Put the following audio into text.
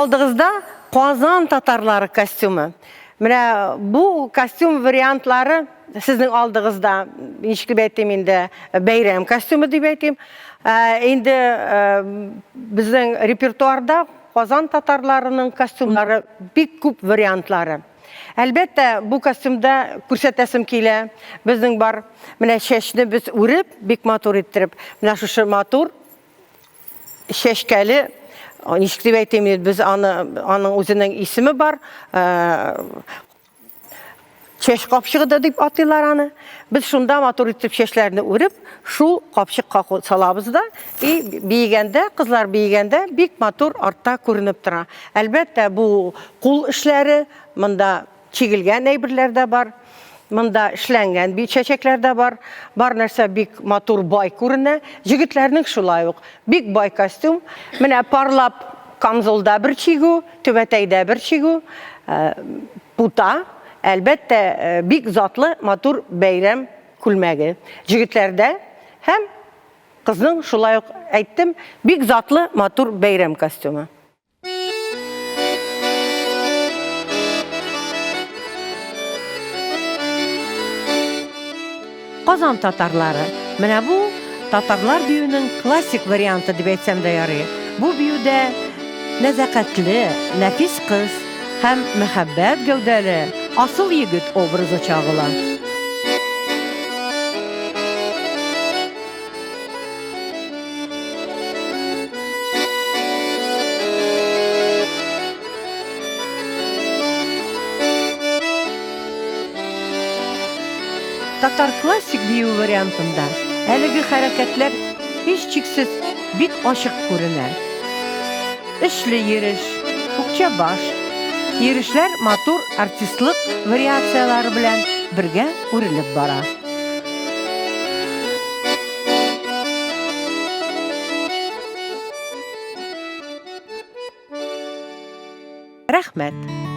алдыгызда Казан татарлары костюмы. Менә бу костюм вариантлары сезнең алдыгызда, ничек дип әйтим инде, бәйрәм костюмы дип әйтим. Ә, инде ә, безнең репертуарда Казан татарларының костюмнары бик күп вариантлары. Әлбәттә, бу костюмда күрсәтәсем килә. Безнең бар менә чәчне без үреп, бик матур иттереп, менә шушы матур чәчкәле, ничек дип әйтим, без аны, аның үзенең исеме бар, чәч капчыгы да дип атыйлар аны. Без шунда матур итеп чәчләрне үреп, шул капчыкка салабыз да, и биегәндә, кызлар биегәндә бик матур артта күренеп тора. Әлбәттә, бу кул эшләре, монда чигелгән әйберләр дә бар, монда эшләнгән бит чәчәкләр дә бар. Бар нәрсә бик матур, бай күренә. Җегетләрнең шулай ук бик бай костюм. Менә парлап камзолда бер чигү, түбәтәйдә бер чигү, пута, әлбәттә, бик затлы, матур бәйрәм күлмәге. Җегетләрдә һәм кызның шулай ук әйттем, бик затлы, матур бәйрәм костюмы. Казан татарлары. Менә бу татарлар биюенең классик варианты дип әйтсәм дә ярый. Бу биюдә нәзакәтле, нәфис кыз һәм мәхәббәт гәүдәле асыл егет образы чагыла. Татар классик бию вариантында әлеге хәрәкәтләр һичшиксез бик ачык күренә. Өчле йөреш, үкчәбаш, йөрешләр матур артистлык вариацияләре белән бергә үрелеп бара. Рәхмәт.